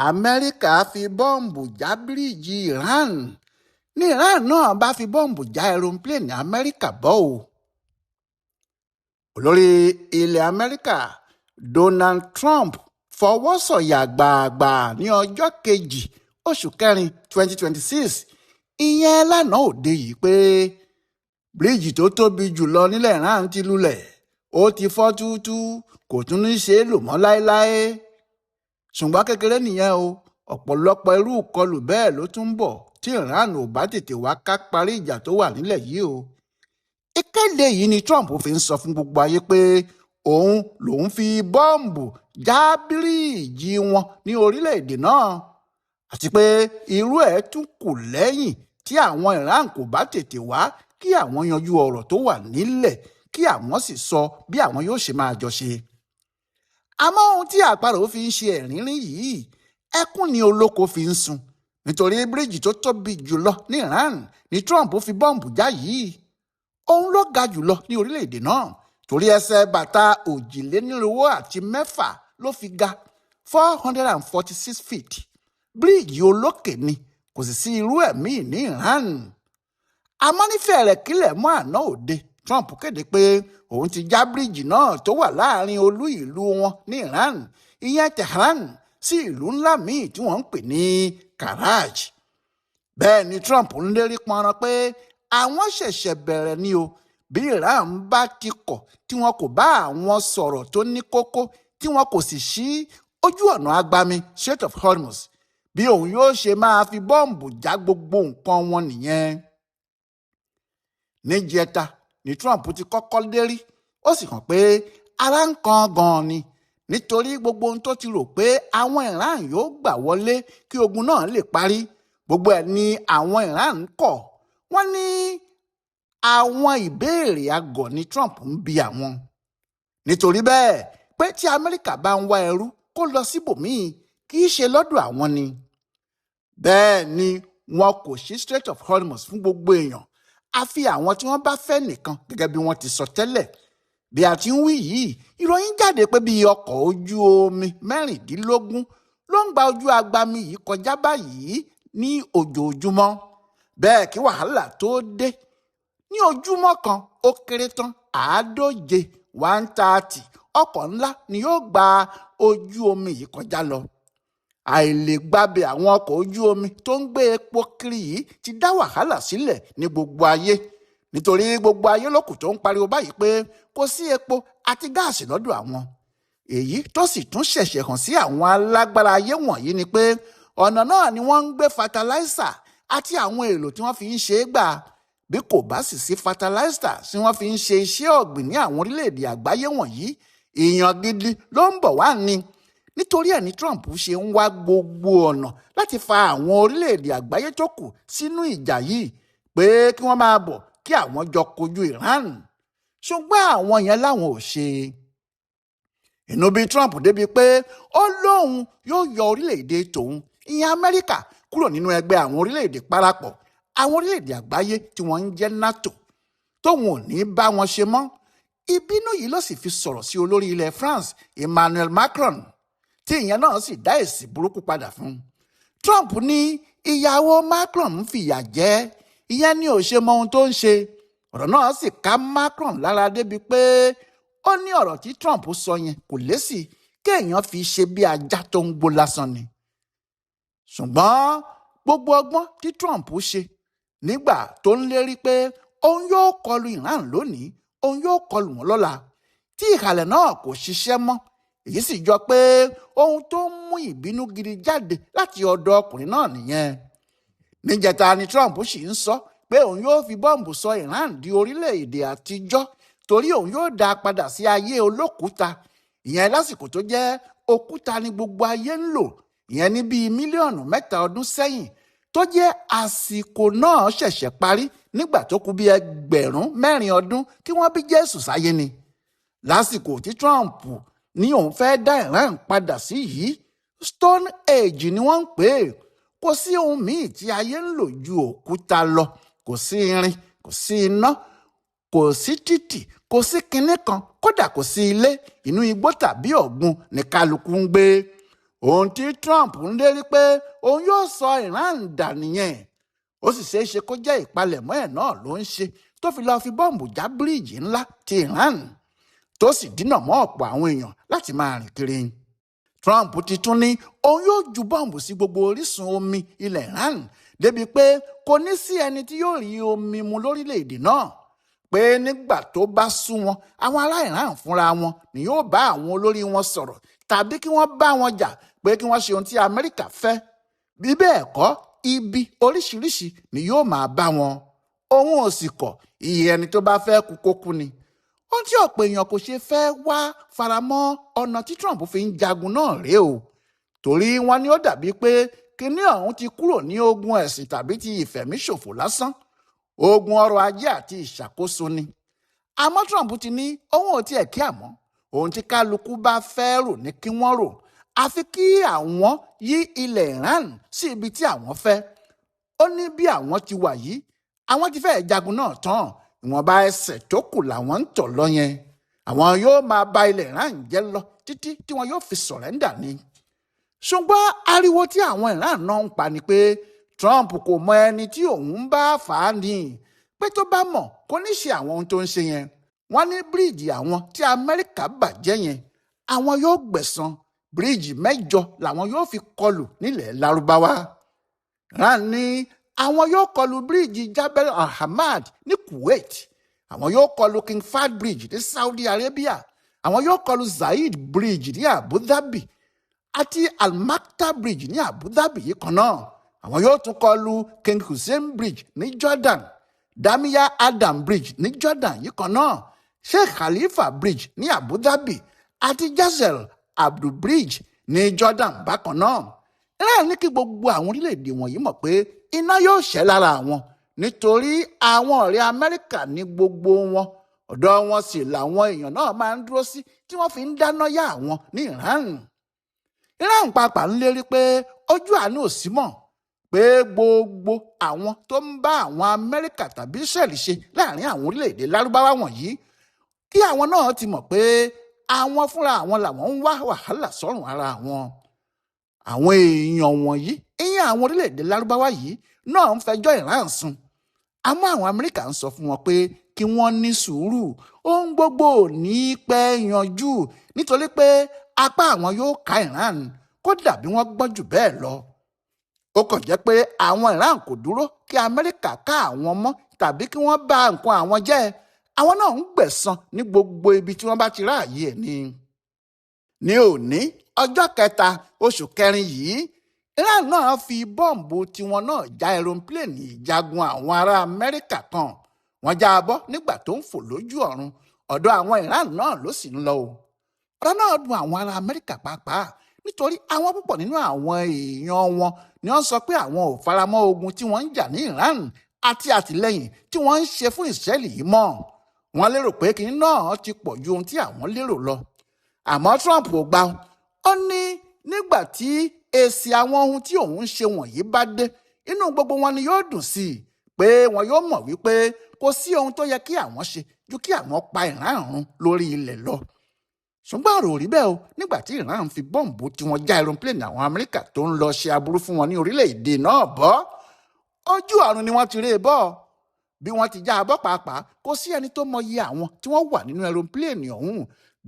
Amẹ́ríkà fi bọ́ǹbù já bíríìjì Iran ní Iran náà bá fi bọ́ǹbù já èròńpilẹ̀ẹ́nì Amẹ́ríkà bọ́ ò. Olórí ilẹ̀ Amẹ́ríkà Donald Trump fọwọ́ sọ̀yà gbàgbà ní ọjọ́ kejì oṣù kẹrin 2026, ìyẹn lánàá òde yìí, pé bíríìjì tó tóbi jù lọ nílẹ̀ Iran ti lulẹ̀, ó ti fọ́ túútúú, kò tún ní ṣe é lò mọ́ láéláé. Ṣùgbọ́n kékeré nìyẹn o, ọ̀pọ̀lọpọ̀ irú ìkọlù bẹ́ẹ̀ ló tún ń bọ̀ tí Iran ò bá tètè wá ká parí ìjà tó wà nílẹ̀ yìí o. Ìkéde yìí ni Trump fi ń sọ fún gbogbo ayé pé òun lòún fi bọ́ǹbù já bíríìjì wọn ní orílẹ̀-èdè náà, àti pé irú ẹ̀ tún kù lẹ́yìn tí àwọn Iran kò bá tètè wá kí àwọn yanjú ọ̀rọ̀ tó wà nílẹ̀, kí àwọn sì sọ bí àwọn yóò ṣe máa jọ ṣe. Àmọ́ ohun tí àparò fi ń ṣe ẹ̀rínrín yìí, ẹkún ni olóko fi ń sun, nítorí bíríìjì tó tóbi jùlọ ní Iran ni Trump fi bọ́ǹbù já yìí. Òun ló ga jùlọ ní orílẹ̀-èdè náà, torí ẹsẹ̀ bàtà 624 ló fi ga, 446 feet. Bíríìjì olókè ni, kò sì sí irú ẹ̀ míì ní Iran. Àmọ́ nífẹ̀ẹ́ rẹ̀ kílẹ̀ mọ́ àná òde, Trump kéde pé òun ti já bíríìjì náà tó wà láàrin olú ìlú wọn ní Iran, ìyẹn Tehran, sí ìlú ńlá míì tí wọ́n ń pè ní Karaj. Bẹ́ẹ̀ ni Trump ń lérí pọnran pé àwọn ṣẹ̀ṣẹ̀ bẹ̀rẹ̀ ni o. Bí Iran bá ti kọ̀ tí wọn kò bá àwọn sọ̀rọ̀ tó ní kókó, tí wọn kò sì ṣí ojú ọ̀nà agbami Strait of Hormuz, bí òun yóò ṣe máa fi bọ́ǹbù já gbogbo nǹkan wọn nìyẹn. Níjẹta ni Trump ti kọ́kọ́ lérí, ó sì hàn pé ara ń kan gan-an ni, nítorí gbogbo ohun tó ti rò pé àwọn Iran yóò gbà wọlé kí ogun náà lè parí, gbogbo ẹ̀ ni àwọn Iran kọ̀. Wọ́n ní àwọn ìbéèrè àgọ̀ ni Trump ń bi àwọn, nítorí bẹ́ẹ̀ pé tí Amẹ́ríkà bá ń wá ẹrú, kó lọ síbòmíì, kì í ṣe lọ́dọ̀ àwọn ni. Bẹ́ẹ̀ ni wọn kò ṣí Strait of Hormuz fún gbogbo èèyàn, àfi àwọn tí wọ́n bá fẹ́ nìkan, gẹ́gẹ́ bí wọ́n ti sọ tẹ́lẹ̀. Bí a ti ń wí yìí, ìròyìn jáde pé bí ọkọ̀ ojú omi 16 ló ń gba ojú agbami yìí kọjá báyìí ní ojoojúmọ́. Bẹ́ẹ̀ kí wàhálà tó dé, ní ojúmọ́ kan, ó kéré tán 150, 130 ọkọ̀ ńlá ni yóò gba ojú omi yìí kọjá lọ. Àìlègbabẹ̀ àwọn ọkọ̀ ojú omi tó ń gbé epo kiri yìí ti dá wàhálà sílẹ̀ ní gbogbo ayé, nítorí gbogbo ayé lókù tó ń pariwo báyìí pé kò sí epo àti gáàsì lọ́dọ̀ àwọn. Èyí tó sì tún ṣẹ̀ṣẹ̀ hàn sí àwọn alágbára ayé wọ̀nyí ni pé ọ̀nà náà ni wọ́n ń gbé fertilizer àti àwọn èlò tí wọ́n fi ń ṣe é gbà. Bí kò bá sì sí fertilizer tí wọ́n fi ń ṣe iṣẹ́ ọ̀gbìn ní àwọn orílẹ̀-èdè àgbáyé wọ̀nyí, ìyàn gidi ló ń bọ̀ wá ní. Nítorí ẹ̀ ní Trump ṣe ń wá gbogbo ọ̀nà láti fa àwọn orílẹ̀-èdè àgbáyé tó kù sínú ìjà yìí, pé kí wọ́n máa bọ̀ kí àwọn jọ kojú Iran. Ṣùgbọ́n àwọn yẹn láwọn ò ṣe. Inú bí Trump débi pé ó lóun yóò yọ orílẹ̀-èdè tòun, ìyẹn Amẹ́ríkà, kúrò nínú ẹgbẹ́ àwọn orílẹ̀-èdè parapọ̀ àwọn orílẹ̀-èdè àgbáyé tí wọ́n ń jẹ́ NATO, tóun ò ní bá wọn ṣe mọ́. Ìbínú yìí ló sì fi sọ̀rọ̀ sí olórí ilẹ̀ France Emmanuel Macron, tí ìyẹn náà sì dá èsì burúkú padà fún un. Trump ní ìyàwó Macron ń fìyà jẹ, ìyẹn ní ò ṣe mọ ohun tó ń ṣe. Ọ̀rọ̀ náà sì ká Macron lára débi pé ó ní ọ̀rọ̀ tí Trump sọ yẹn kò lésì, kéèyàn fi ṣe bí ajá tó ń gbó lásán ni. Ṣùgbọ́n gbogbo ọgbọ́n tí Trump ṣe nígbà tó ń lérí pé òun yóò kọlu Iran lónìí, òun yóò kọlù wọ́n lọ́la, tí ìhàlẹ̀ náà kò ṣiṣẹ́ mọ́, èyí sì jọ pé ohun tó ń mú ìbínú gidi jáde láti ọ̀dọ̀ ọkùnrin náà nìyẹn. Níjẹta ni Trump sì ń sọ pé òun yóò fi bọ́ǹbù sọ Iran di orílẹ̀-èdè àtijọ́, torí òun yóò dá a padà sí ayé olókùúta, ìyẹn lásìkò tó jẹ́ òkúta ni gbogbo ayé ń lò, ìyẹn ní bíi mílíọ̀nù 3 ọdún sẹ́yìn, tó jẹ́ àsìkò náà ṣẹ̀ṣẹ̀ parí nígbà tó kù bíi 4000 ọdún kí wọ́n bí Jésù sáyé ni. Lásìkò tí Trump ní òun fẹ́ dá Iran padà sí yìí, Stone Age ni wọ́n ń pè é. Kò sí ohun míì tí ayé ń lò ju òkúta lọ. Kò sí irin, kò sí iná, kò sí títì, kò sí kinní kan, kódà kò sí ilé. Inú igbó tàbí ọ̀gbun ní kálukú ń gbé. Ohun tí Trump ń lérí pé òun yóò sọ Iran dà nìyẹn. Ó sì ṣeé ṣe kó jẹ́ ìpalẹ̀mọ́ ẹ̀ náà ló ń ṣe tó fi lọ́ọ́ fi bọ́ǹbù já bíríìjì ńlá ti Iran, tó sì dínà mọ́ ọ̀pọ̀ àwọn èèyàn láti máa rìn kiri. Trump ti tún ní òun yóò ju bọ́ǹbù sí gbogbo orísun omi ilẹ̀ Iran, débi pé kò ní sí ẹni tí yóò rí omi mu lórílẹ̀‐èdè náà, pé nígbà tó bá sú wọn, àwọn ará Iran fúnra wọn ni yóò bá àwọn olórí wọn sọ̀rọ̀ tàbí kí wọ́n bá wọn jà pé kí wọ́n ṣe ohun tí Amẹ́ríkà fẹ́. Bí bẹ́ẹ̀ kọ́, ibi oríṣiríṣi ni yóò máa bá wọn. Òun ò sì kọ̀, iye ẹni tó bá fẹ́ kú kó kú ni. Ohun tí ọ̀pọ̀ èèyàn kò ṣe fẹ́ wá faramọ́ ọ̀nà tí Trump fi ń jagun náà rèé o, torí wọn ni ó dàbí pé kinní ọ̀hún ti kúrò ní ogun ẹ̀sìn tàbí ti ìfẹ̀míṣòfò lásán, ogun ọrọ̀ ajé àti ìṣàkóso ni. Àmọ́ Trump ti ní òun ò tiẹ̀ kí àmọ́ ohun tí kálukú bá fẹ́ rò ní kí wọ́n rò, àfi kí àwọn yí ilẹ̀ Iran sí ibi tí àwọn fẹ́. Ó ní bí àwọn ti wà yìí, àwọn ti fẹ́ẹ̀ jagun náà tán, ìwọ̀nba ẹsẹ̀ tó kù làwọn ń tọ̀ lọ yẹn. Àwọn yóò máa ba ilẹ̀ Iran jẹ́ lọ títí tí wọn yóò fi surrender ni. Ṣùgbọ́n ariwo tí àwọn Iran náà ń pa ni pé Trump kò mọ ẹni tí òun ń bá fà á ní, pé tó bá mọ̀ kò ní ṣe àwọn ohun tó ń ṣe yẹn. Wọ́n ní bíríìjì àwọn tí Amẹ́ríkà bàjẹ́ yẹn, àwọn yóò gbẹ̀san. Bíríìjì 8 làwọn yóò fi kọlù nílẹ̀ Lárúbáwá. Iran ní àwọn yóò kọlù bíríìjì Jabal Al-Ahmad ní Kuwait, àwọn yóò kọlù King Fahd Bridge ní Saudi Arabia, àwọn yóò kọlù Zayed Bridge ní Abu Dhabi àti Al Maktoum Bridge ní Abu Dhabi yìí kan náà. Àwọn yóò tún kọlù King Hussein Bridge ní Jordan, Damiya Adam Bridge ní Jordan yìí kan náà, Sheikh Khalifa Bridge ní Abu Dhabi àti Jazel Abdul Bridge ní Jordan bákan náà. Iran ní kí gbogbo àwọn orílẹ̀-èdè wọ̀nyí mọ̀ pé iná yóò ṣẹ́ lára àwọn, nítorí àwọn ọ̀rẹ́ Amẹ́ríkà ní gbogbo wọn, ọ̀dọ̀ wọn sì làwọn èèyàn náà máa ń dúró sí tí wọ́n fi ń dáná yá àwọn ní Iran. Iran pàápàá ń lérí pé ojú àánú ò sí mọ́, pé gbogbo àwọn tó ń bá àwọn Amẹ́ríkà tàbí Israẹli ṣe láàrin àwọn orílẹ̀-èdè Lárúbáwá wọ̀nyí, kí àwọn náà ti mọ̀ pé àwọn fúnra àwọn làwọn ń wá wàhálà sọ́rùn ara àwọn. Àwọn èèyàn wọ̀nyí, ìyẹn àwọn orílẹ̀-èdè Lárúbáwá yìí náà ń fẹjọ́ Iran sùn. Àmọ́ àwọn Amẹ́ríkà ń sọ fún wọn pé kí wọ́n ní sùúrù, ohun gbogbo ò ní pẹ́ yanjú, nítorí pé apá àwọn yóò ká Iran kódà bí wọ́n gbọ́n jù bẹ́ẹ̀ lọ. Ó kàn jẹ́ pé àwọn Iran kò dúró kí Amẹ́ríkà ká àwọn mọ́ tàbí kí wọ́n bà nǹkan àwọn jẹ́. Àwọn náà ń gbẹ̀san ní gbogbo ibi tí wọ́n bá ti ráàyè ẹ̀ ni. Ní òní ọjọ́ kẹta oṣù kẹrin yìí, Iran náà fi bọ́ǹbù tiwọn náà já aeroplane ìjagun àwọn ará Amẹ́ríkà kan. Wọ́n já a bọ́ nígbà tó ń fò lójú ọ̀run. Ọ̀dọ̀ àwọn Iran náà ló sì ń lọ o. Ọ̀rọ̀ náà dùn àwọn ará Amẹ́ríkà pàápàá, nítorí àwọn púpọ̀ nínú àwọn èèyàn wọn ni wọ́n sọ pé àwọn ò faramọ́ ogun tí wọ́n ń jà ní Iran àti àtìlẹ́yìn tí wọ́n ń ṣe fún Israẹli yìí mọ́. Wọ́n lérò pé kinní náà ti pọ̀ ju ohun tí àwọn lérò lọ. Àmọ́ Trump ò gbà. Ó ní nígbà tí èsì àwọn ohun tí òun ń ṣe wọ̀nyí bá dé, inú gbogbo wọn ni yóò dùn sí i, pé wọn yóò mọ̀ wípé kò sí ohun tó yẹ kí àwọn ṣe ju kí àwọn pa Iran run lórí ilẹ̀ lọ. Ṣùgbọ́n ọ̀rọ̀ ò rí bẹ́ẹ̀ o, nígbà tí Iran fi bọ́ǹbù tí wọ́n já aeroplane àwọn Amẹ́ríkà tó ń lọ ṣe aburú fún wọn ní orílẹ̀-èdè náà bọ́. Ojú ọ̀run ni wọ́n ti ré e bọ́. Bí wọ́n ti já a bọ́ pàápàá, kò sí ẹni tó mọ iye àwọn tí wọ́n wà nínú aeroplane ọ̀hún.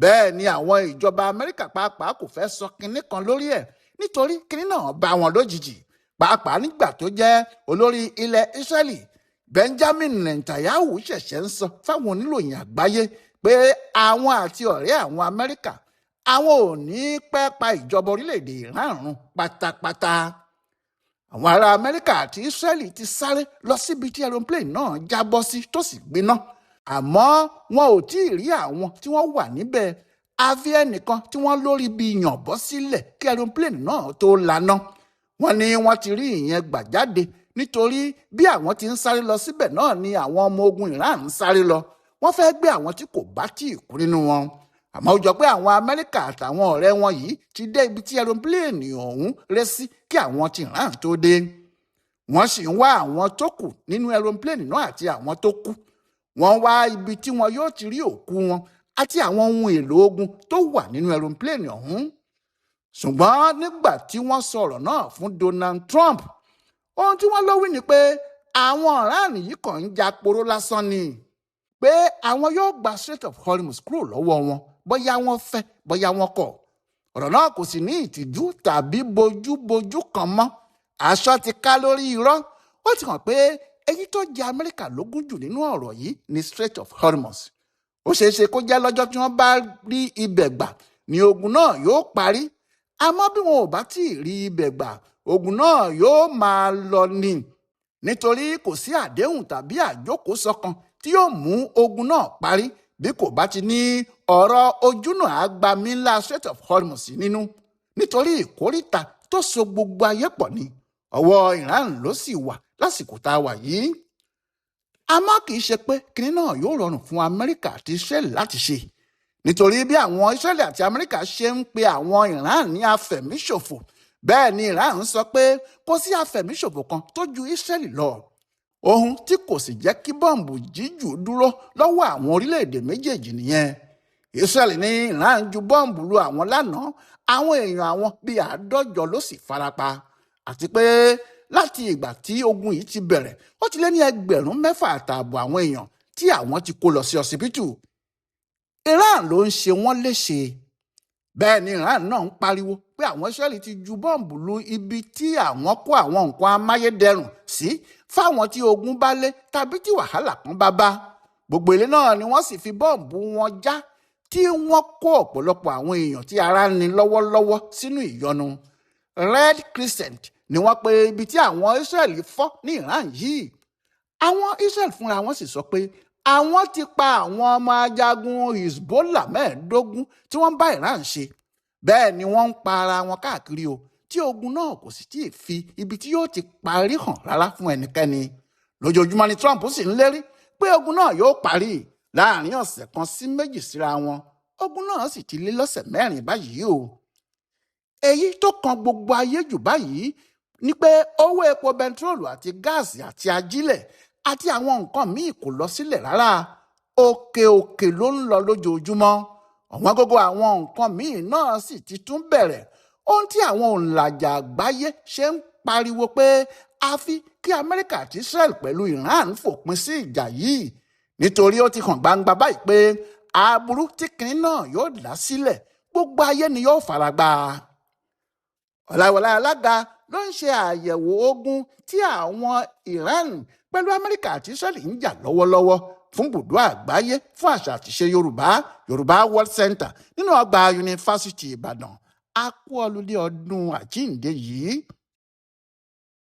Bẹ́ẹ̀ ni àwọn ìjọba Amẹ́ríkà pàápàá kò fẹ́ sọ kinní kan lórí ẹ̀, nítorí kinní náà bá wọn lójijì, pàápàá nígbà tó jẹ́ olórí ilẹ̀ Israẹli Benjamin Netanyahu ṣẹ̀ṣẹ̀ ń sọ fáwọn oníròyìn àgbáyé pé àwọn àti ọ̀rẹ́ àwọn Amẹ́ríkà àwọn ò ní pẹ́ pa ìjọba orílẹ̀-èdè Iran run pátápátá. Àwọn ará Amẹ́ríkà àti Israẹli ti sáré lọ síbi tí aeroplane náà jábọ́ sí tó sì gbiná, àmọ́ wọn ò tí ì rí àwọn tí wọ́n wà níbẹ̀, àfi ẹnìkan tí wọ́n lórí bí yàn bọ́ sílẹ̀ kí aeroplane náà tó laná. Wọ́n ní wọ́n ti rí ìyẹn gbà jáde, nítorí bí àwọn ti ń sáré lọ síbẹ̀ náà ni àwọn ọmọ ogun Iran ń sáré lọ. Wọ́n fẹ́ gbé àwọn tí kò bá tí ì kú nínú wọn. Àmọ́ ó jọ pé àwọn Amẹ́ríkà àtàwọn ọ̀rẹ́ wọn yìí ti dé ibi tí aeroplane ọ̀hún ré sí kí àwọn ti Iran tó dé. Wọ́n sì ń wá àwọn tó kù nínú aeroplane náà àti àwọn tó kú. Wọ́n wá ibi tí wọn yóò ti rí òkú wọn àti àwọn ohun èlò ogun tó wà nínú aeroplane ọ̀hún. Ṣùgbọ́n nígbà tí wọ́n sọ̀rọ̀ náà fún Donald Trump, ohun tí wọ́n lọ wí ni pé àwọn Iran yìí kàn ń ja poró lásán ni, pé àwọn yóò gba Strait of Hormuz kúrò lọ́wọ́ wọn, bóyá wọ́n fẹ́ bóyá wọ́n kọ̀. Ọ̀rọ̀ náà kò sì ní ìtìjú tàbí bojúbojú kan mọ́. Aṣọ ti ká lórí irọ́. Ó ti hàn pé èyí tó jẹ Amẹ́ríkà lógún jù nínú ọ̀rọ̀ yìí ní Strait of Hormuz. Ó ṣeé ṣe kó jẹ́ lọ́jọ́ tí wọ́n bá rí ibẹ̀ gbà ní ogun náà yóò parí. Àmọ́ bí wọn ò bá tí ì rí ibẹ̀ gbà, ogun náà yóò máa lọ ni, nítorí kò sí àdéhùn tàbí àjókòó kan tí yóò mú ogun náà parí bí kò bá ti ní ọ̀rọ̀ ojúnà àgbàmí ńlá Strait of Hormuz nínú, nítorí ìkóríta tó so gbogbo ayé pọ̀ ni. Ọwọ́ Iran ló sì wà lásìkò tá a wà yìí. Àmọ́ kì í ṣe pé kinní náà yóò rọrùn fún Amẹ́ríkà àti Israel láti ṣe, nítorí bí àwọn Israel àti Amẹ́ríkà ṣe ń pe àwọn Iran ní afẹ̀míṣòfò, bẹ́ẹ̀ ni Iran ń sọ pé kò sí afẹ̀míṣòfò kan tó ju Israel lọ, ohun tí kò sì jẹ́ kí bọ́ǹbù jíjù dúró lọ́wọ́ àwọn orílẹ̀-èdè méjèèjì nìyẹn. Israel ní Iran ju bọ́ǹbù lu àwọn lánàá, àwọn èèyàn àwọn bíi 50 ló sì farapa, àti pé láti ìgbà tí ogun yìí ti bẹ̀rẹ̀, ó ti lé ní 6,500 àwọn èèyàn tí àwọn ti kó lọ sí ọsibítù. Iran ló ń ṣe wọ́n léṣe. Bẹ́ẹ̀ ni Iran náà ń pariwo pé àwọn Israẹli ti ju bọ́ǹbù lu ibi tí àwọn kó àwọn nǹkan amáyédẹrùn sí fáwọn tí ogun bá lé tàbí tí wàhálà kan bá bá. Gbogbo ilé náà ni wọ́n sì fi bọ́ǹbù wọn já, tí wọ́n kó ọ̀pọ̀lọpọ̀ àwọn èèyàn tí ara ń ni lọ́wọ́lọ́wọ́ sínú ìyọnu. Red Crescent ni wọ́n pe ibi tí àwọn Israẹli fọ́ ní Iran yìí. Àwọn Israẹli fúnra wọn sì sọ pé àwọn ti pa àwọn ọmọ ajagun Hezbollah 15 tí wọ́n bá Iran ṣe. Bẹ́ẹ̀ ni wọ́n ń pa ara wọn káàkiri o, tí ogun náà kò sì tíì fi ibi tí yóò ti parí hàn rárá fún ẹnikẹ́ni. Lójoojúmọ́ ni Trump sì ń lérí pé ogun náà yóò parí láàrin ọ̀sẹ̀ kan sí méjì síra wọn. Ogun náà sì ti lé lọ́sẹ̀ 4 báyìí o. Èyí tó kan gbogbo ayé jù báyìí ni pé owó epo bẹntiróòlù àti gáàsì àti ajílẹ̀ àti àwọn nǹkan míì kò lọ sílẹ̀ rárá, òkè òkè ló ń lọ lójoojúmọ́. Ọ̀wọ́n gógó àwọn nǹkan míì náà sì ti tún bẹ̀rẹ̀, ohun tí àwọn òǹlàjà àgbáyé ṣe ń pariwo pé àfi kí Amẹ́ríkà àti Israel pẹ̀lú Iran fòpin sí ìjà yìí, nítorí ó ti hàn gbangba báyìí pé aburú tí kinní náà yóò dá sílẹ̀ gbogbo ayé ni yóò faragbá. Ọ̀làwọ̀lá alága ló ń ṣe àyẹ̀wò ogun tí àwọn Iran pẹ̀lú Amẹ́ríkà àti Israel ń jà lọ́wọ́lọ́wọ́ fún bùdó àgbáyé fún àṣà àtìṣe Yorùbá, Yorùbá World Center nínú ọgbà Yunifásitì Ìbàdàn. A kú ọludé ọdún àjíǹde yìí.